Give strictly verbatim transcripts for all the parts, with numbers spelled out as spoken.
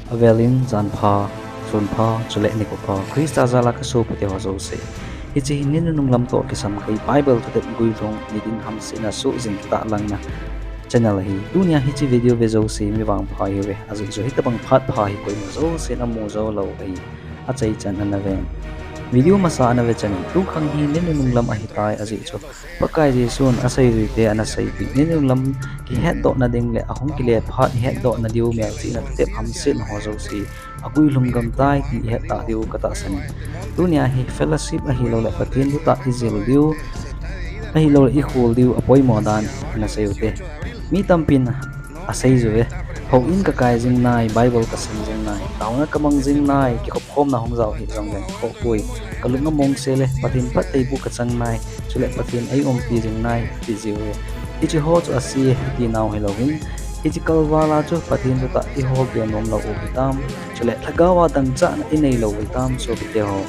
Avelin janpha, sunpha, chule nikho pha, Christa jal a kasopite ho jouse. Hiche hi ni nunung lam toh kisam kahi Bible thutep guilhung, nitin hamsetna sohjing kitahlangna channel ahi. Tunia hiche video ve jouse mi vangpha ahiuve. Ajeh chu hitobang phat pha hi koima jousen amu jou lou ahi. Achaichan ana ven. Video masa ana ve chan in, tukhang hi ni nunung lam ahitai ajeh chu Pakai Jesun aseijuite ana seipeh, ni nunung lam kihetdohna ding le ahung kile phat ihetdohna diu melchihna thutep hamsetna ho jouse aguilhung gamtai ti ihet tah diu katahsan in. Tunia hi fellowship ahilouleh Pathen thutah ijil diu, ahilouleh ikhol diu apoimo dan ana seiute. Mi tampin aseijuve, houin kakai jing nai, Bible kasim jing nai, taona kamang jing nai, kikhopkhomna hung jao hih jongleng khohpoi, kalung amongse le Pathen phattheiboh kachang nai, chule Pathen eiumpi jing nai, tijiuve. Hicheho chu ase, hitinau hilouvin, hiche kalval a chu Pathen thutah iholbe nomlou u hitam, chule lhagao a dangchahna inei lou u hitam, sopiteho.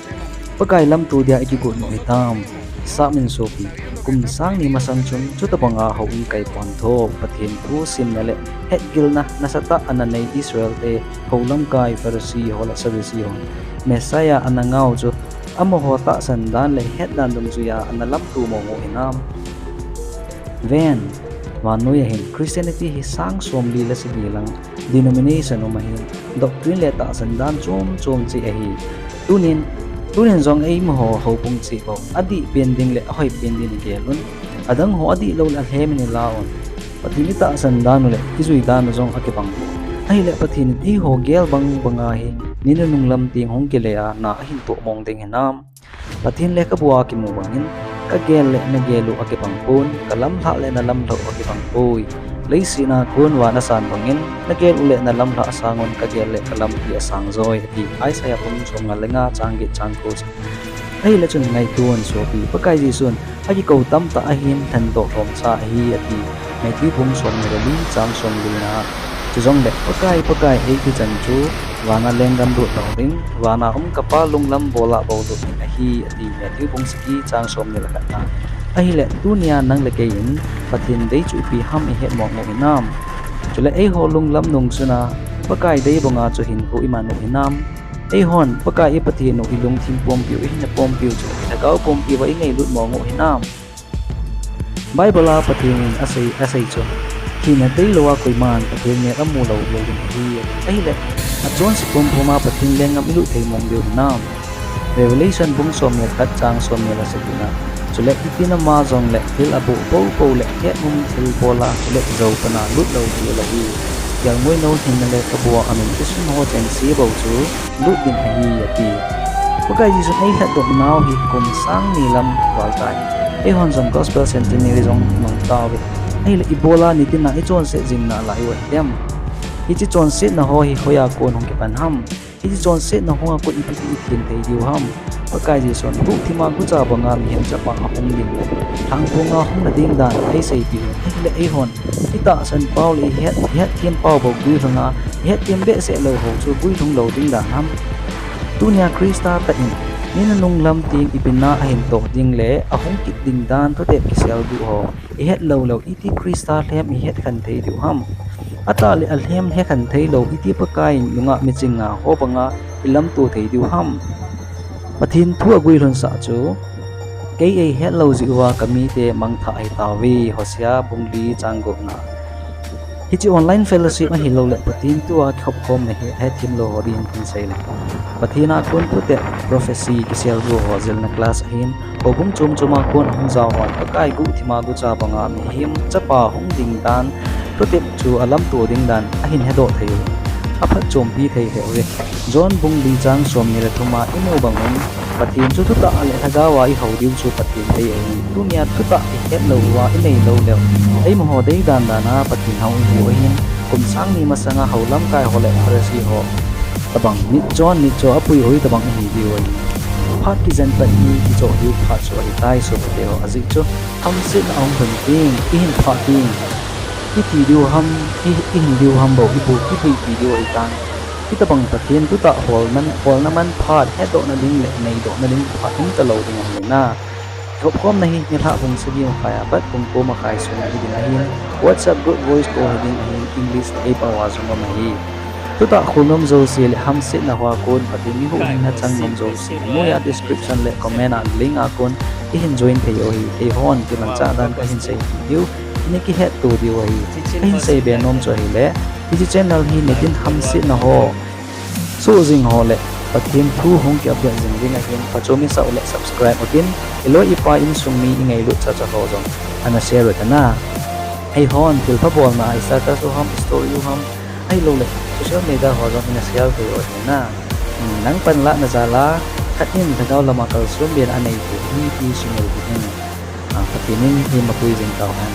Pakai lamto dia ikigot u hitam. Hisap in sopi, kum sang ni masang chun chutobanga houin kai pontho, Pathen thu simna le hetgilna nasatah ana nei Israelte hou lamkai Pharisee ho le Sadducee hon Messiah ana ngah u chu amaho tahsan dan le hetdan dungjuia ana lamto mong u hinam. Ven, vannoi a hin Christianity hi sang somli le sagi lang denomination um ahin, doctrine le tahsan dan chom chom cheh ahi. Tunin, tunin jong eimaho houbung cheh bou, adih pen ding le ahoi pen ding igel un. Adang ho adihlou le alhem in ila un. Pathen itahsan dan u le ijui dan u jong akibang poi. Ahile Pathen in eiho gel bang banga hi ni nunung lam teng hung kile a na ahin toh mong ding hinam. Pathen lekhabua kimu bangin, kagel le nagel u akibang pon, kalamlhah le nalamlhah u akibang poi. Leiset a kon van asan bangin, nagel u le nalamlhah sangun kagel le kalampi asang joi, ati Isaiah bung somnga le nga chang get chang ko. Ahile chun ngaito un sopi, Pakai Jesun akikou tamtah ahin lhendoh lhomsa ahi ati Matthew bung somni le li chang somli na. Chujongle Pakai, Pakai eiti chan chu vana lenggam lut lou ding, vana um kapa lunglam bola bou lut ding ahi, ati Matthew bung sagi chang somni le khat na. Ahile tunia nang le kei in Pathen dei chu ipi ham ihet mong u hinam. Chule eiho lunglam nung chuna Pakai dei banga chu hinkho iman u hinam. Eihon Pakai i Pathen u ilungthim pumpiu, ihinna pumpiu chu lhagao pumpi uva ingailut mong u hinam. Bible a Pathen in asei, asei chu, thina teilouva koiman Pathen neh amu lou lou ding ahi. Ahile, achonse pumpuma Pathen lenggam ilut thei mong diu hinam. Revelation bung somni le khat chang somni le sagi na. Chule itin ama jongle thil aboh poupou le het um thil bola, chule jou pana lut lou ding ahi. Kelngoi nou hinna lekhabua amin kisun ho chengse bou chu lut ding ahi, ati. Pakai Jesun eilhatdoh nau hi kum sang ni lam val tai. Eihon jong Gospel Centenary jong mang tauve. Ahile ibola nitina ichonset jing nalai u ahi dem? Hiche chonsetna ho hi hoiya kon hung kipan ham? Hiche chonsetna ho a kon ipi ti ithem thei diu ham? Pakai Jesun huhthima gucha banga mihem chapa ahung ding le lhangphonga hung na ding dan eiseipeh in, ahile eihon itahsan pau le ihet, ihetthem pau bou guilhunga, ihetthem behseh lou ho chu guilhung lou ding dan ham? Tunia Christa tah in ni nunung lam teng ipi na ahin toh ding le ahung kit ding dan thutep kiselguh ho ihet lou leu iti Christa lhem ihet khen thei diu ham? Atah le alhem hekhen theilou iti Pakai in nungah michinga ho banga ilamto thei diu ham? Pathen thu aguilhunsah chu, kei eihet lou jeh uva kamite mangthah ahitauve, Hosea bung li chang gup na. Hiche online fellowship ahiloule Pathen thua kikhopkhomna hi ahetthemlou ho din kahin seile, Pathen a kon thutep, prophecy, kiselguh ho jilna class ahin, houbung chom choma kon ahung jao hon Pakai guhthima gucha banga mihem chapa hung ding dan, thutep chu alamto ding dan ahin hedoh thei u, aphatchompi thei lheh uve. John bung li chang somni le thuma imu bangin, Pathen chu thutah le lhagaova ihou diu chu Pathen dei ahi. Tunia thutah ihetlou uva inei lou leu, eimaho deidan dana Pathen hou ihiu ahin, kum sang ni masanga hou lamkai ho le Pharisee ho tobang mitchon mitcho apui hoi tobang ihi diu ahi. Phat kijen pan hi kichoh diu phat chu ahitai sopiteho, ajeh chu hamsetna ahung lhun teng ihin phah teng, iti diu ham, i, ihin diu ham bou iboh kibihpi diu ahitan. Hitobang Pathen thutah holna, holna man phat hetdohna ding le neidohna ding phat hung talou ding ahi na. Kikhopkhomna hi nilhah bung sagi makhai apat bung ko makhai sunga hiding ahin, WhatsApp group voice call hiding ahin, English eipaova jong um ahi. Tuta khulnom jouse le hamsetna hoa kon Pathen mi huhhingna chang nom jouse, noiya description le comment a link a kon ihin join thei u ahi. Eihon kimanchah dan kahin sei diu, nei kihetto diu ahi. Kahin seibe nom chu ahile, hiche channel hi nitin hamsetna ho, soh jing ho le Pathen thu hung ki update jing ding ahin, phacho missah u le subscribe utin, iloi ipai insung mi ingailut chacha ho jong ana share u hite na. Eihon thilpha bolna a status u ham, story u ham, ahilouleh social media ho jong ina share thei u hite na. Nang panlahna jal a khat in lhagao lama kalson bena anei thei hi ti sumil ding in, Pathen in eima pui jing tau hen.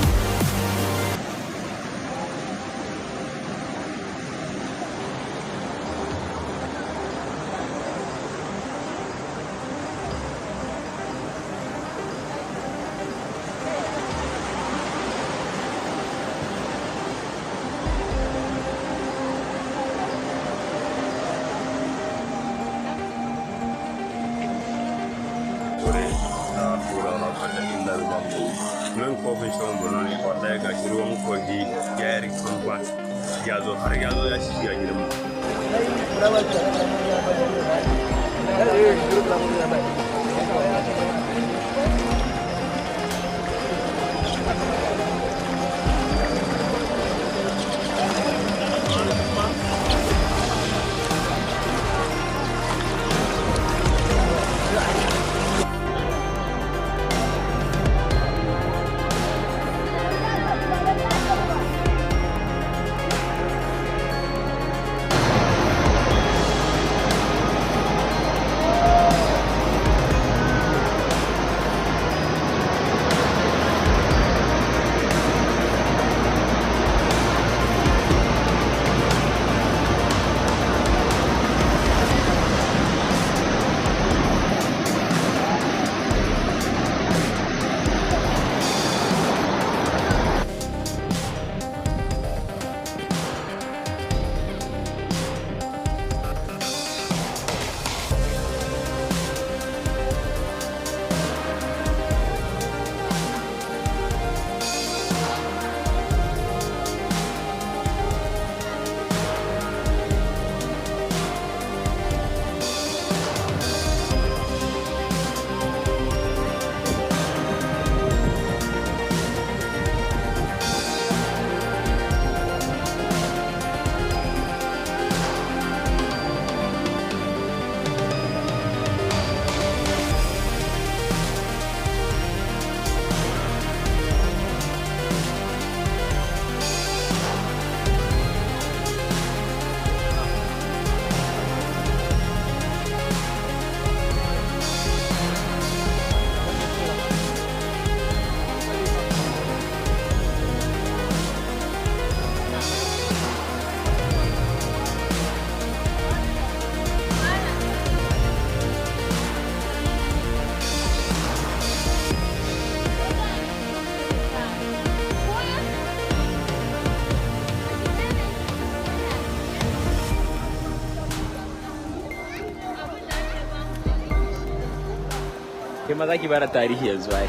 Kai ma za ki bada tarihi yanzu ai.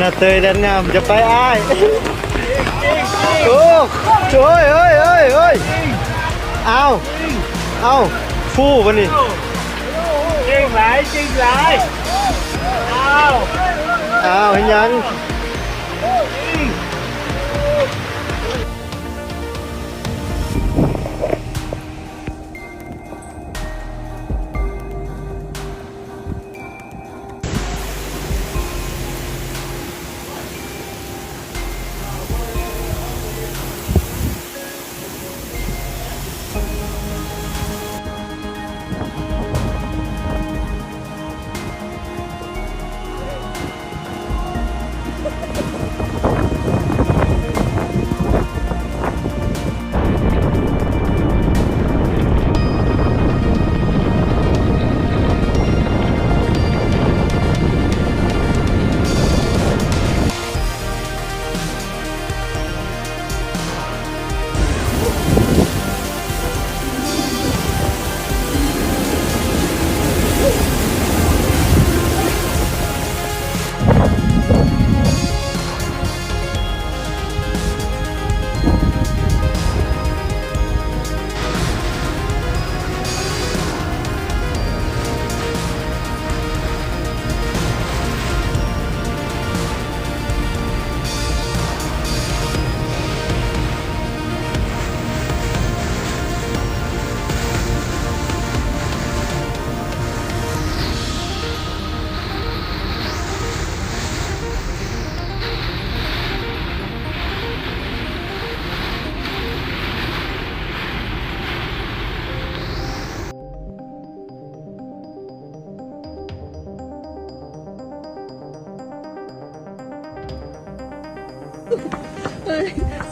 Natoi dan ngam, japai ai. Oh, oi, oi, oi, oi. Au. Au. Fu bani. Ching lai, ching lai. Au. Au, hinyan.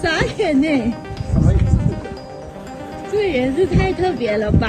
Sa 眼呢，这也是太特别了吧！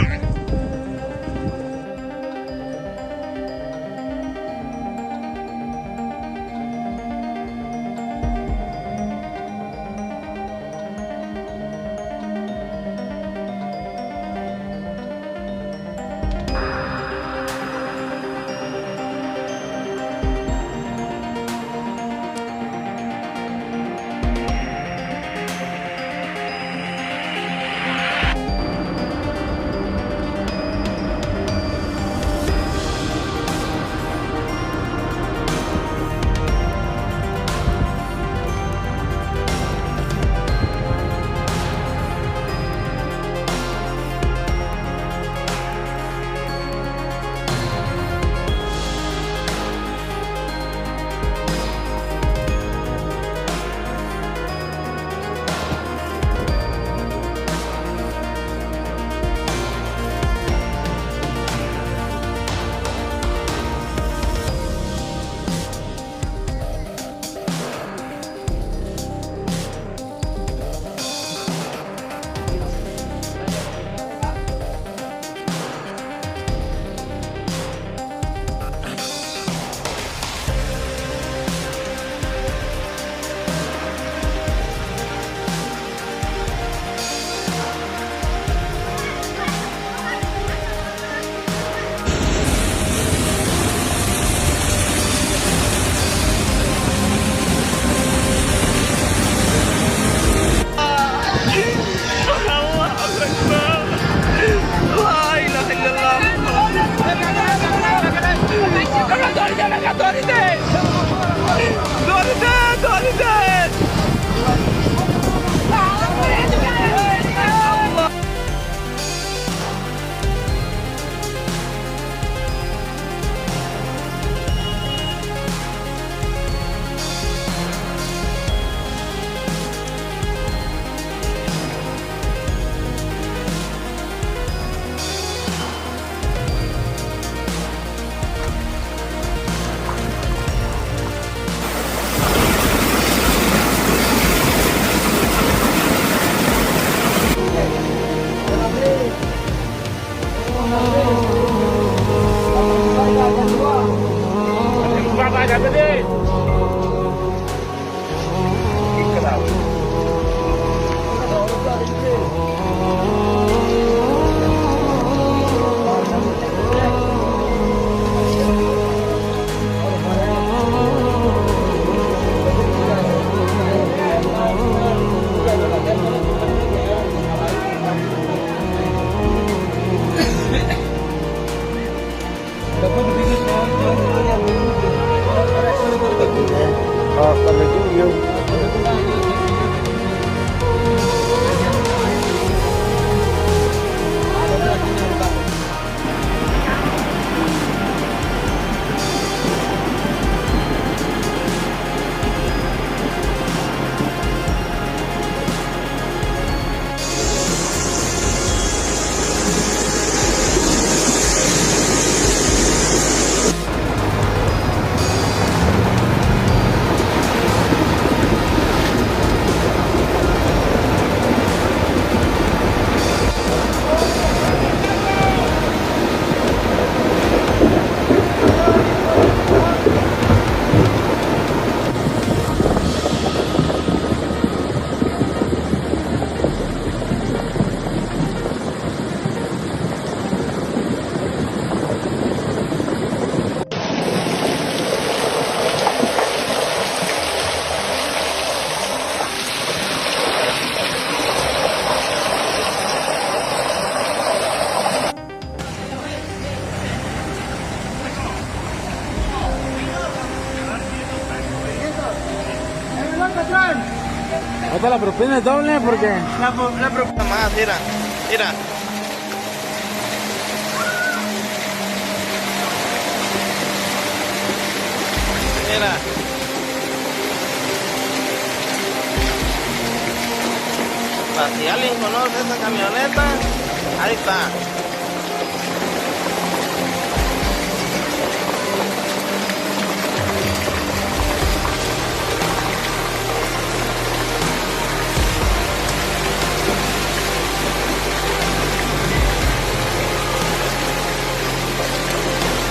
Hasta la propina es doble porque la, pro- la pro- Más, mira, mira. Mira. Pa si alguien conoce esa camioneta, ahí está.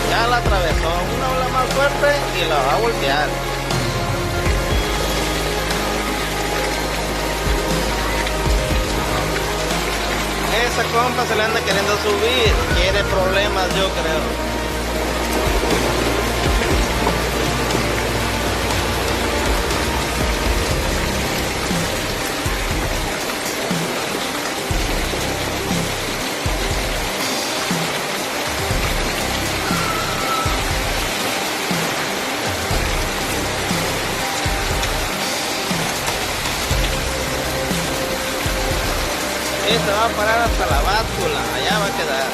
Ya la atravesó, una ola más fuerte y la va a voltear. Esa compa se le anda queriendo subir, quiere problemas, yo creo. Esta va a parar hasta la báscula, allá va a quedar.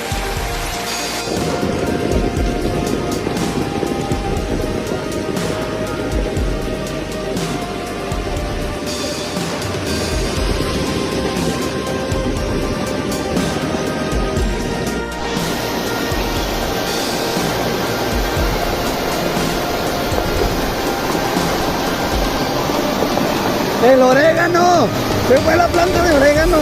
El orégano. Se fue la planta de orégano.